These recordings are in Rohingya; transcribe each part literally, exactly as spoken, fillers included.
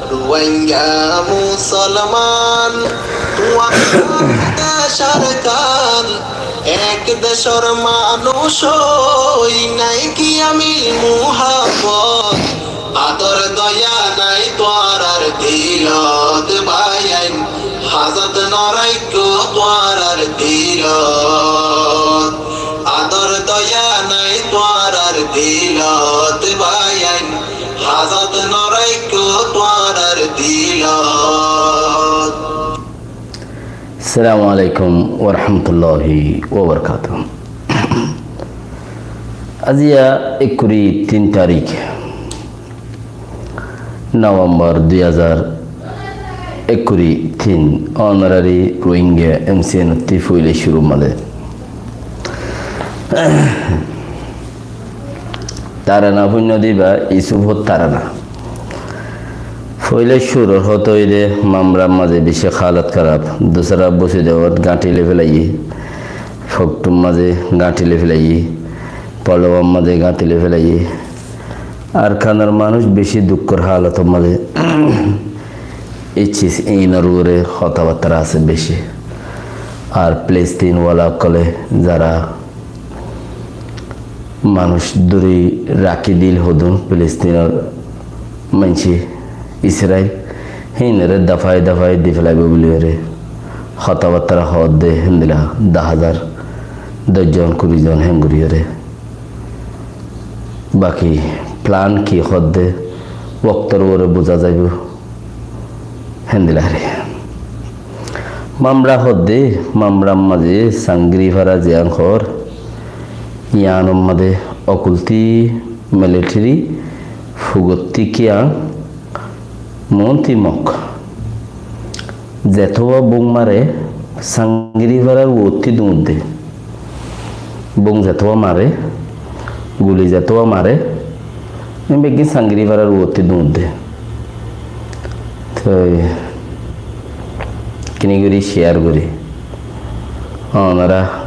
Ruáingga musolman, tuáñrar decór kan, ek decór manúic ói, nái ki amil muhábbot, ador doya nái tuáñrar dilot báiyain, hazot no raikkó tuáñrar dilot, ador doya nái tuáñrar dilot báiyain, hazot no raikkó tuáñrar dilot. Assalamu alaikum wa rahmatullahi wa barakatuhu. Aziya ekkuri tin tarik, November dui házar ekkuri tin, onorari Rohingya M C N ottí foila cúrur mazé. Tarana fúinno diba, Yusuf ot tarana. Foila cúrur hotá óilde Mamrar mazé beci halot háraf, dusra Busidewot gañthi loi felaiyé, Foktur mazé gañthi loi felaiyé, Polowar mazé gañthi loi felaiyé. Arkanor manúic beci dukkór halotor mazé. Ei ciz inor uore hotábattá asé beci. Ar Filistin wala ókkole zara manúic dóri rakí dil hodún Filistinor maincé Israil, híinore dafai dafai di felaibo buliyóre hotábattá hoódde héndilla, doc házar, doc zon, kuri zon héen goríyore. Baki plan ki hoódde woktor uore buza zaibo. Héndilla re. Mamra hoódde, Mamrar mazé Sangiri fara ziyán hoór, yíanor mazé okultí militeri, fugottí kiyang, muúnti Mok. Zetówa bung mare, Sangiri farar uottí duñdde. Bung zetówa mare, guli zetówa mare, ín beggín Sangiri farar uottí duñdde. Toi kini gorí share gorí. Onora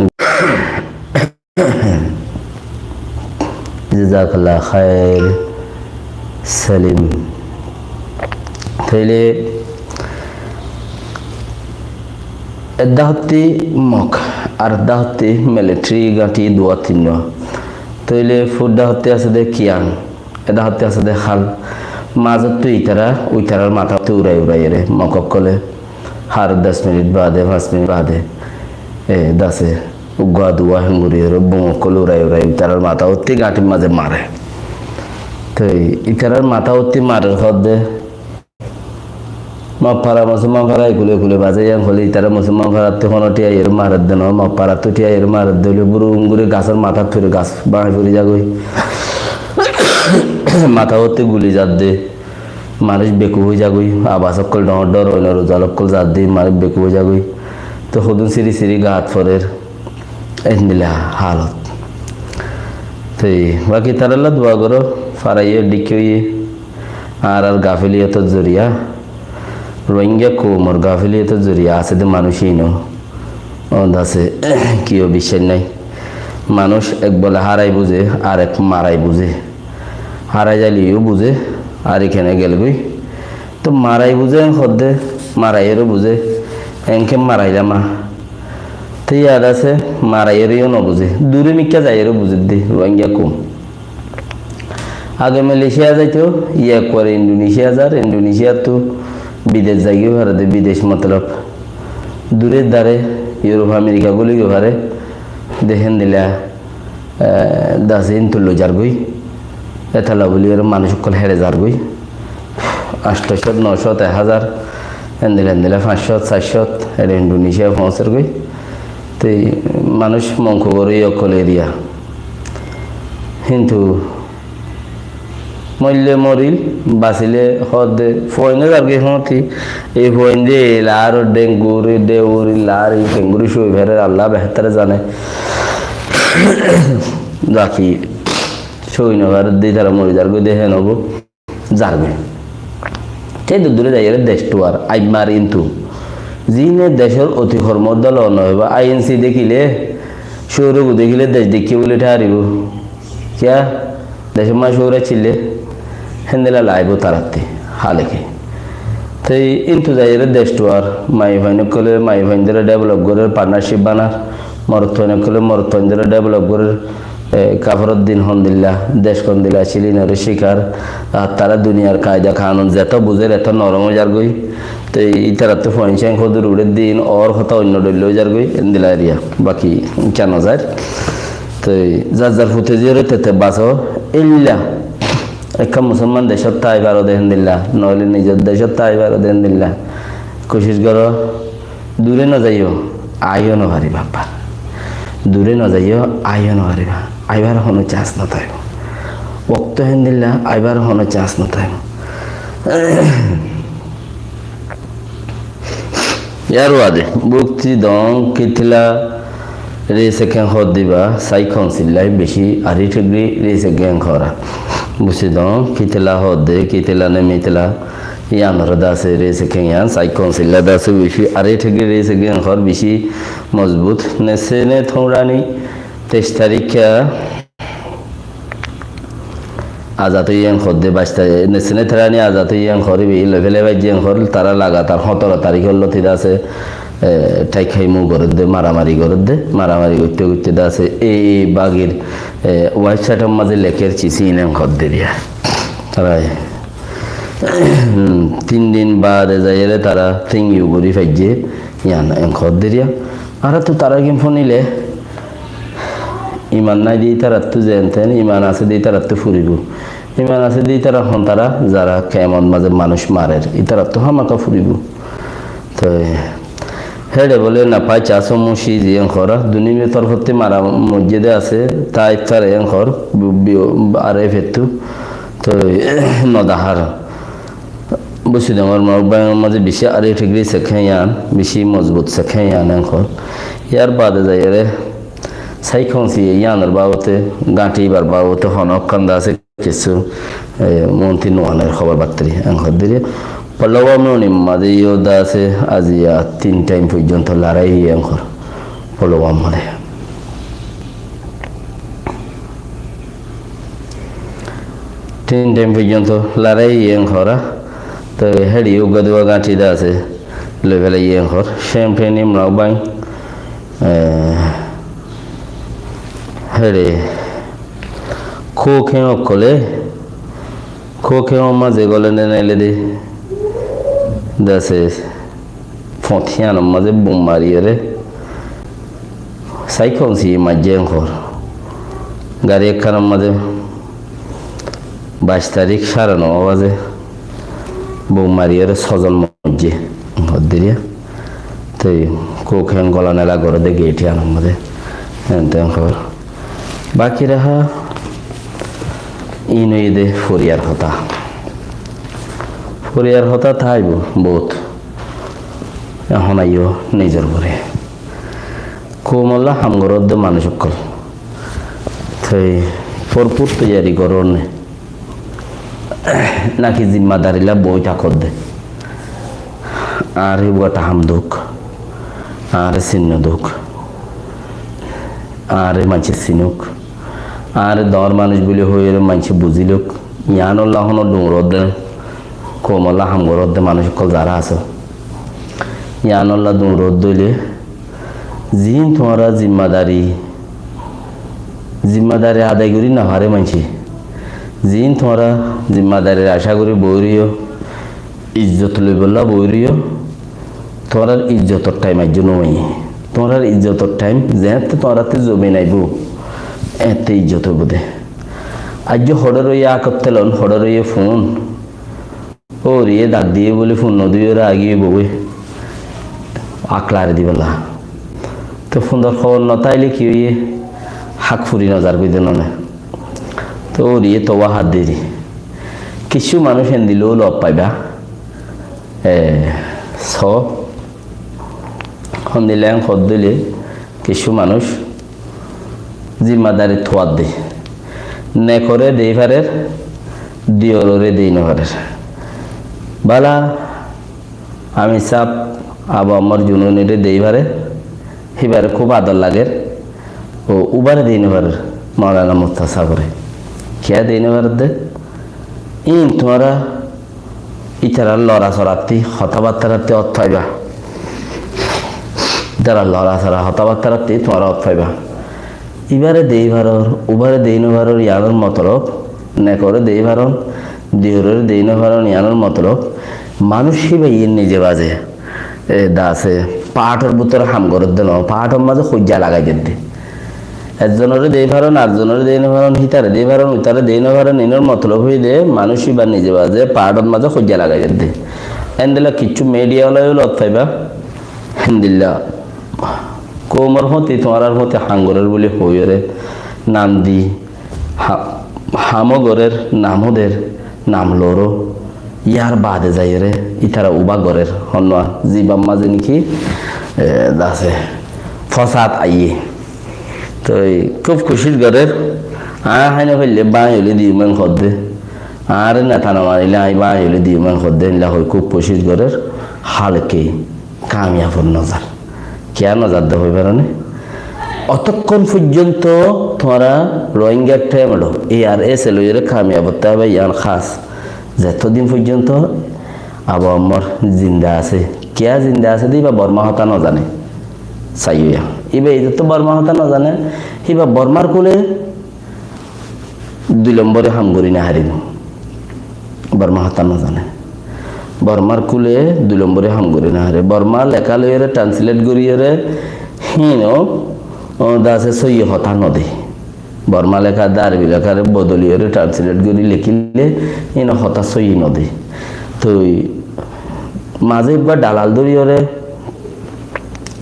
Jazakallah khair, Salim. Tóile edda hottí Mok, ar edda hottí militeri gañthi duwa tinnwa. Tóile fudda hottí asé de kiyang, edda hottí asé de hal. Mazottu itara, itarar matá hottí urai urai ere Mok ókkole. Har dos minit baade, fañs minit baade, e, dase uggúa duwá héen gorí ere bung ókkol urai urai itarar matá ottí gañthir mazé mare. Toi itarar matá ottí marer hoódde, Mok fara musolman fara ekule ekule bazai yián hoilé itara musolman farattú hono thíya ere maredde no, Mok farattú thíya ere maredde hoilé burum gorí gasór matát fori gas báñgi fori zagói. Matá ottí guli zadde. Manúic bekuf ói zagói, abas ókkol dhoóñr dhoóñr óinor uzal ókkol zadde, manúic bekuf ói zagói. Toi hodún siri siri gaat forer, endilla halot. Toi baki taralla dua goró, faraiyé dhikki óiye, añárar gafiliyotor zoriya, Rohingya koumor gafiliyotor zoriya asé de manúic íno. Ó dase, kiyó biccác nái. Manúic ek bole hárai buzé, ar ek marai buzé. Hárai zaileyó buzé, ar ikene gelgói. Toi marai buzé en hoódde, maraiyóre buzé, enke marailama. Toi yad asé, maraiyóre yó no buzé. Dure mikká zaiyóre buzé de, Rohingya koum. Age Malaysia zaito, yá ekkuare Indonesia zar, Indonesiattu bidec zaigói fare de, bidec motolob dure dare, Europe, America guli goi fare de, héndilla, e, dase intullo zargói, etala buli ere manúic ókkol héçe zargói, añctho cót, no cót, ek házar, héndilla héndilla fañs cót, sair cót, ere Indonesia foóñser goi. Te manúic monku goré ókkol eriya. Kintu moille moril, basile hoódde, fuainde zargói hoóñti, ei fuainde laáro denguri, deuri laári kenguri cói ferer, Allah behétore zane. Baki cói no ferer de, tara mori zargói de, hé no óibo. Zargói. Te durdure zaiyóre dec tuar, aimma ar intu. Zine decór oti hormor dolo no óibo, I N C dekile, cóurogu dekile dec dekkí buli tháribo. Kiyá? Decór mazé cóur accíle, héndilla laibo tarattí, háleke. Te íntu zaiyóre dec tuwar, maiyafuain ókkole maiyafuaindóre develop gorér, partnership banar, morotfuain ókkole morotfuaindóre develop gorér, e, kaforor din hondilla, dec hondilla accíl, ínoré cíkar, ar tará duniyar kaida kanun zeto buzér eto norom ói zargói. Te ítarattú fuain cíain hoddúr uçér din, ór hotá oinno dhoilla ói zargói, endilla eriya, baki íkka no zair. Te zar zar fute ziyóre tete baso, éilla. Ekkán musolman decót tái faro de héndilla, noóile nizor decót tái faro de héndilla. Kucíc goró, dure no zaiyó, aiyó no faribá, abba. Dure no zaiyó, aiyó no faribá. Aibar honó chans no táibo. Okto héndilla, aibar honó chans no táibo. Yar baade, bukti dong kitila ri sekken hoódde íba, saikon sillai beci ari thigri ri sekken hoóra. Bukti dong kitila hoódde, kitila ne mitila, yíanoré de asé ri sekken yían, saikon silla de asé beci ari thigri ri sekken hoór beci mozbut. Nessene thóñrani teic tarikka azad óiye en hoódde, baic ta-, nessene therani azad óiye en hoór, íba loi félai baijje en hoór, tará lagatar hóñtoro tarík ólloti de asé, e, tháik háimu gorédde, maramari gorédde, maramari goitte goitte de asé, ei, ei bagir, e, website or mazé lekér cis íin en hoódde riya. Tará, tin din baade zaiyóre tará thing yu gorí faijje, yían en hoódde riya. Añára to tará gin fúnile, iman nái de ítarattú zen ten, iman asé de ítarattú furibó. Iman asé de ítara hon tará, zará kemot mazé manúic marer, ítarattú hámaka furibó. Toi héçe bóle nafá cas muci ziyan hoóra, duniyar torfótti mara moijjé de asé, Taif tar en hoór, bi-, bi-, ar efe ttú. Toi no dahár. Busi dongor Mok Báingor mazé bicí ari thigri sekken yían, bicí mozbut sekken yían en hoór. Yar baade zaiyóre saikon siye yíanor babote, gañthi íbar babote hono ekkán de asé kissú, e, monti nuaner hóbor battari en hoódde riya. Polowam nonir mazé yó de asé aziya tin thaim foijjonto larai en hoór. Polowam mazé. Tin thaim foijjonto larai en hoóra, toi héçe yó uggwá duwá gañthi de asé, loi félaiye en hoór. Cempen Mok Báing, e, héçe kóken ókkole, kóken or mazé gólene naile de, de asé, fot híyanor mazé bum mariyóre, saikon siye maijjé en hoór. Gari ekkánor mazé baic tarík sáre no bazé bum mariyóre só zon moijjé en hoódde riya. Toi kóken gola nela gorédde geit híyanor mazé. En ten hoór. Baki raha íin óiye de foriyar hotá. Foriyar hotá táibo bout. Ehón aiyó nizor uore. Koumolla ham goródde manúic ókkol. Toi forfur toiyari gorónne. Náki zimmadarilla boói tákodde. Añáre uggwá taham duk. Añáre sinno duk. Añáre maincé sinuk. Añáre doñr manúic buli hoiyóre maincé buzíluk. Yiánolla honó duñr ódde, koumolla ham goródde manúic ókkol zará asó. Yiánolla duñr ódde óile, ziín tuáñra zimmadari, zimmadari adai gorí nofaré maincé, ziín tuáñra zimmadari acá gorí boói roiyó, izzot loibolla boói roiyó, tuáñrar izzotor thaim aijjó no aiyé. Tuáñrar izzotor thaim, zeéñtte tuáñrattú zobin aibó, eéñtte izzot óibo de. Aijjó hoçé roiyé ákotté lon, hoçé roiyé fun. Óuriye dak diyé bóli fun nodiyóre agi óibo goi. Ak lari dibolla. Toi fundor hóbor no táile ki óiye? Hák furi no zar goi de none. Toi óuriye towa hát deri. Kissú manúic endilla loi faiba. E, só, hondilla en hoódde óile, kissú manúic zimmadari tuadde. Nekoré dei farer, diyororé dei nofarer. Bála, Amir sáb, Abu Ammar Jununiré dei farer, híbaré kúb ador lager, o ubáre dei nofarer, Maulana Murtaza sáboré. Kiyá dei nofarer de? Íin tuáñra Ítarar lora-sorattí, hotábattárattí ót faiba. Ítarar lora-sora, hotábattárattí tuáñra ót faiba. Íbare dei farór, úbare dei no farór, yiánor motolob, nekore dei faron, diyorore dei no faron, yiánor motolob, manúic híbaye nize baze, e, dase, paáthor bútore ham gorédde no, paáthor mazé hoijja lagai dedde. Ekzonore dei faron, arekzonore dei no faron, hítare dei faron, uitare dei no faron, inor motolob óilde manúic íba nize baze paáthor mazé hoijja lagai dedde. Endilla kiccú midiya wala ót faiba, héndilla koumor fóti, tuáñrar fóti ham gorér buli hoiyóre nam di, ha-, hamó gorér, namó der, nam loró, yar bade zaiyóre ítara uba gorér, honnúa, zibar mazé niki, e, dase, fosad aiyé. Toi kúb kucíc gorér, aññí háina faille báñgi óile diyum en hoódde, añáre neta no manilé aññí báñgi óile diyum en hoódde, endilla hoi kúb kucíc gorér, hálke kamiyab no zar. Kiyá no zadde hoi faróne? Otokkón foijjonto tuáñra Rohingya thémelo, A R S A loiyóre kamiyab óit faiba, yián hás. Zetodin foijjonto Abu Ammar zinda asé, kiyá zinda asé de íba Bormá hotá no zane. Saiyó ya. Íba zetó Bormá hotá no zane, híba Bormár kule dui lombore ham gorí no faribó. Bormá hotá no zane. Bormár kule dui lombore ham gorí no fare. Bormá leká loiyóre, translate goríyore, híno, o, dase sóiyi hotá no de. Bormá leká de Arobi lekáre bodoliyóre, translate gorí lekíle, híno hotá sóiyi no de. Toi mazé uggúa dalal dóriyóre,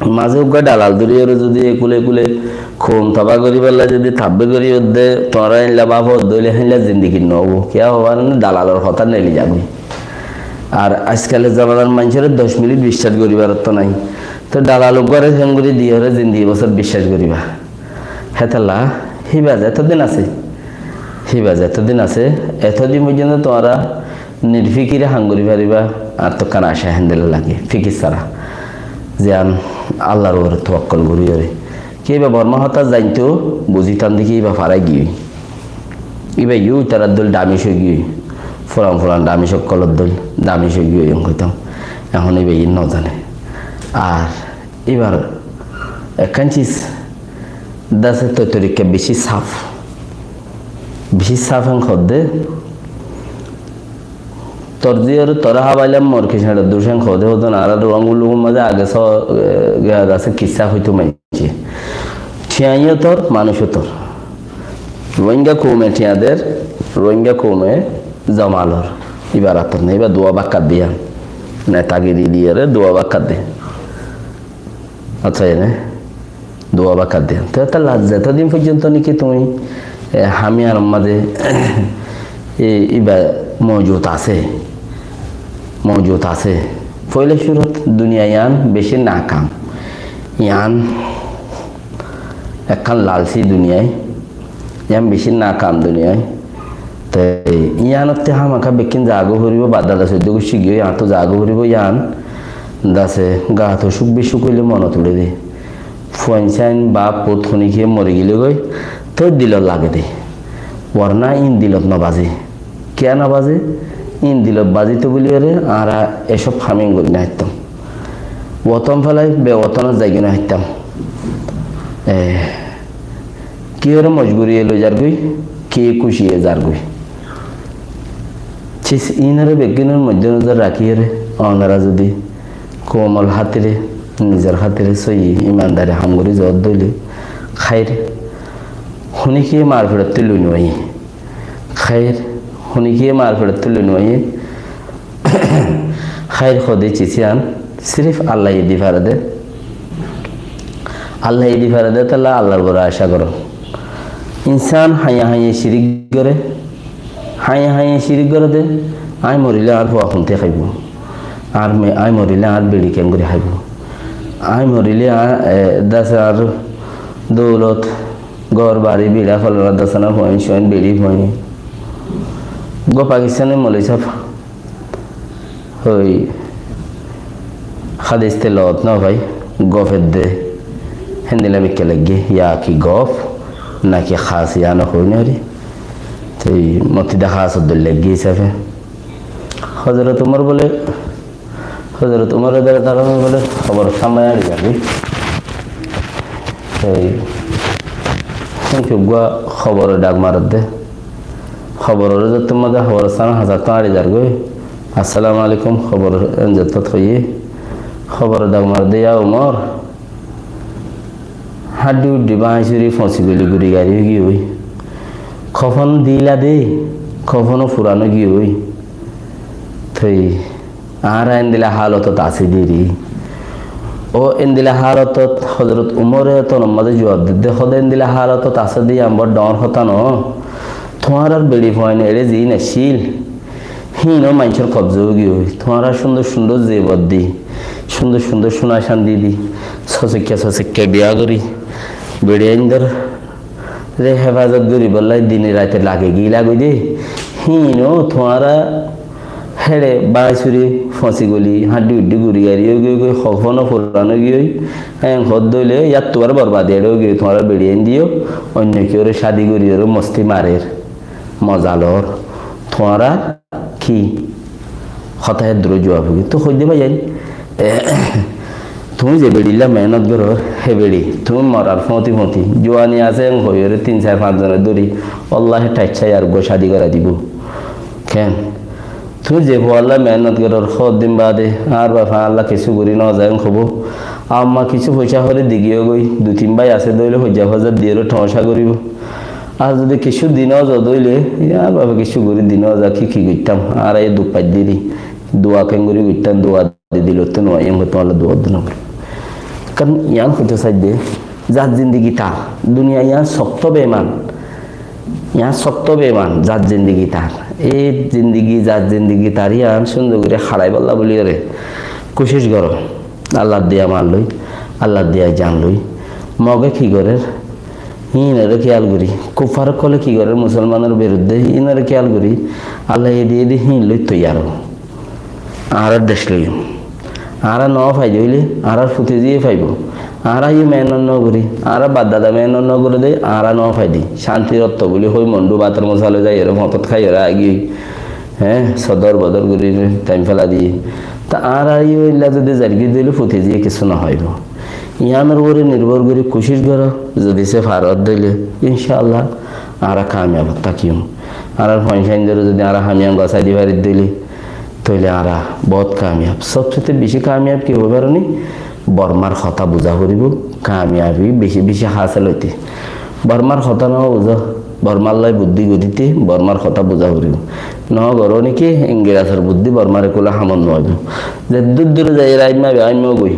Mazé uggúa dalal dóriyóre zodi ekule ekule koum tabá goríballa zodi tabbe gorí ódde, tuáñra éilla báfo ódde óile héilla zindigi no óibo. Kiyá hoibar mane dalalor hotá neli zagói. Ar aijkalor zomanar maincóre doc minit biccác goríbar otto nái. Toi dalal uggúare héngorí diyóre zindigi bosór biccác goríba. Hétolla híba zetodin asé, híba zetodin asé, etodin foijjonto tuáñra nirfikire ham gorí faribá, añáttu ekkán acá héndilla lage, fikir sára. Ziyán Allar uore tuwakkol gorí óre. Ki íba Bormá hotá zainto, buzítam de ki íba farai giyói. Íba yó ítarar dóil damic ói giyói. Furan furan damic ókkolor dóil damic ói giyói, en hoitám. Ehón íba yó no zane. Ar íbar ekkán cis dase toi torikka beci saf. Beci saf en hoódde, tor ziyóre toré hábailam mor ki señçor duc en hoóde hoóde na, añára Ruáingga lukor mazé age só, e, ge-, dase kissá hoitó maincé. Thiañ yó tor, manúic yó tor. Ruáingga koume thiañ der, Ruáingga koume zoma lor. Íba rator na, íba dua bákka diya. Netagiri diyóre dua bákka de. Accá, ene dua bákka diya. Te, te la-, zetodin foijjonto niki tuñí, e, ham iánor mazé, e, íba moujud asé, moujud asé. Foila cúrut duniya ián beci nakam. Ián ekkán lalci duniyai, ián beci nakam duniyai. Te iánotte hámaka bekkín zagói foribó, baddala soiddo gossí giyói, iánottú zagói foribó, ián dase gato cúk bicúk óile monot uçé de. Fuain sáin baf fut honikiyé mori gilé goi, toi dilot lage de. Warna ín dilot no bazé. Kiyá no bazé? Ín dilot bazíto buliyóre añára ecób ham ín gorí no faittám. Woton félai bewotonot zaigói no faittám. E, kiyóre mojburiye loi zargói, kiyé kúciye zargói. Cis ínore beggúnor moidde nozor rakíyore, onora zodi koumor hátire, nizor hátire sóiyi imandari ham gorí zoódde óile, háir, honikiyé mar feçottú loi nuaiyé. Háir, honikiyé mar feçottú loi nuaiyé. Háir hoóde cis ián sirif Allaye di fare de. Allaye di fare de, tolla Allar uore acá goró. Insán háiye háiye cirik goré, háiye háiye cirik goré de, aññí morilé añár fua hontí háibo? Añár me-, aññí morilé añár beçi keéngorí háibo? Aññí morilé añár, e, dase añár doulot, gór, bari, biçá, folana, dasana, fuain, suain, beçi, fuain. Uggúa Pakistanor moloi sáb, ói hádis te loot no fai, gof edde, héndilla mikká laiggé, ya ki gof, naki hás, iáno hoi no fari. Te moti de hás edde laiggé hísafe. Hozorot Umor bóle, Hozorot Umor radiyallahu ta'ala anhu bóle, hóbor samai ári zargói. Ei, hín ki uggwá hóbore dhak maredde. Hóbor ore zottót mazé hóbor stán hazattú ári zargói. "Assalamu alaikum," hóbor en zottót hoiyé. Hóbore dhak maredde, "Ya Umor, háñddi uddí báñi suri foñsi goli guri gari ói giyói. Kofon dila de, kofono furan ói giyói. Toi añára endila hálotot así deri." Ó endila hálotot Hozorot Umore tonor mazé juab didde, hóde endila hálotot asé de yián bor dhoóñr hotá noó. Tuáñrar beçi fuain eçé ziín accíl, híin ó maincór kobza ói giyói. Tuáñra cúndor cúndor zebor di, cúndor cúndor cúna candi di, sosokka sosokka biya gorí, beçi aindor re hefazot goríbolla dine raite lage giyé lagói de, híin ó tuáñra héçe báñi suri foñsi goli háñddi uddí guri gari ói giyói, kofono furan ói giyói, en hoódde óile yáttu boro borbadi eçé ói giyói, tuáñra beçi ain di yó oinno kiyóre cádi gorí yóre mosti marer, moza lor, tuáñra ki hotá eddúr juab ói giyói. Toi hoóidde báiyain, e, tuñí ze beçilla mehénot gorór, hé beçi, tuñí morar fóñti fóñti, juani asé en hoiyóre tin sair fañs zone dóri, wallahi thaicca yar uggwá cádi gorai dibou. Ken? Tuñí ze fualla mehénot gorór, hoddin baade añár bafe añálla kessú gorí nozai en hobou. Amma kessú foicá hore di giyói, dui tin bái asé de óile hoijja fazar diyóre thoóñca goríbou. Ar zodi kessú di nozo de óile, añár bafe kessú gorí di noza, ki ki goittám? Añára e duk faidde ri, dua kengorí goittám, dua di dilottú nuaiyé, en hoitó Allah dua dino. Karon yián hoitó saidde, zar zindigi tar, duniya yián sokto beiman, yián sokto beiman, zar zindigi tar. Ei zindigi, zar zindigi tar yián cúndor gorí háraibálla bóli yóre kucíc goró. Allar diya mal loi, Allar diya jan loi. Moge ki gorér? Híinore kiyal gorí. Kuffar ókkole ki gorér Musolmanor biruddé? Híinore kiyal gorí. Allaye edi edi híin loi toiyar ó. Añárar dec loiyum. Añára no fai de óile, añárar futeziye faibo. Añára yó mehénot no gorí, añárar bafdada mehénot no goré de, añára no fai de. Cántir otto buli hoi Mondu bátor mosa loi zaiyóre, foñtot háiyóre aigiyói. Hé, sodor bodor gorí taim félai diyé. Te añára yó eilla zodi zaigói de óile futeziye kessú no faibo. Yiánor uore nirbor gorí kucíc goró, zodi se farot de óile, incaallah, añára kamiyab tákiyum. Añárar fuain sáindore zodi añára ham yián gosái di fari de óile, tóile añára bout kamiyab. Sobsete beci kamiyab ki óibo fare ni? Bormar hotá buzá foribó, kamiyabi beci beci hásil óite. Bormar hotá no buzó, Bormar loi buddí goríte, Bormar hotá buzá foribó. No goró niki, Ingirasor buddí Bormar ekkulla hamot no aibó. Zeddúr dure zaiyóre aimma be aimma goi,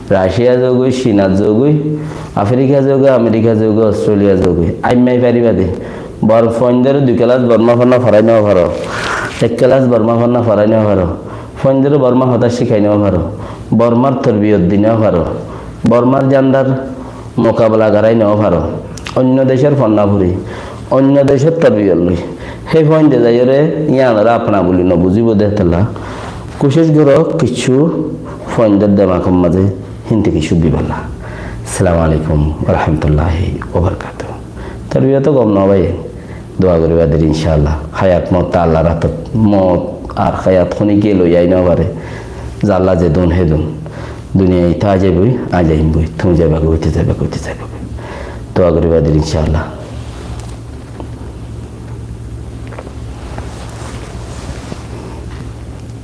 Raciya zogói, Cinat zogói, Afrika zogói, Amerika zogói, Ostreliya zogói, aimma fariba de. Bor-, fuaindóre dui kelas Borma fonná forai no faro, ek kelas Borma fonná forai no faro, fuaindóre Borma hotá cíkai no faro, Bormar torbiyot di no faro, Bormar zandar mukabela gorai no faro, oinno decór fonná fori, oinno decór torbiyot loi, hé fuainde zaiyóre yíanoré afna buli no buzíbo de hétolla kucíc goró kissú fuaindór demakor mazé hínte kissú dibálla. Assalamu alaikum wa rahmatullahi wa barakatuhu. Torbiyot gom no bái, dua goríba der incaallah. Hayat mout Allar átot, mout ar hayat hone ki loi ai no fare. Zalla zedún hedún. Duniyait to azaiboi, azaiboi. Tuñí zaiba goi, uti zaiba goi, uti zaiba goi. Dua goríba der incaallah.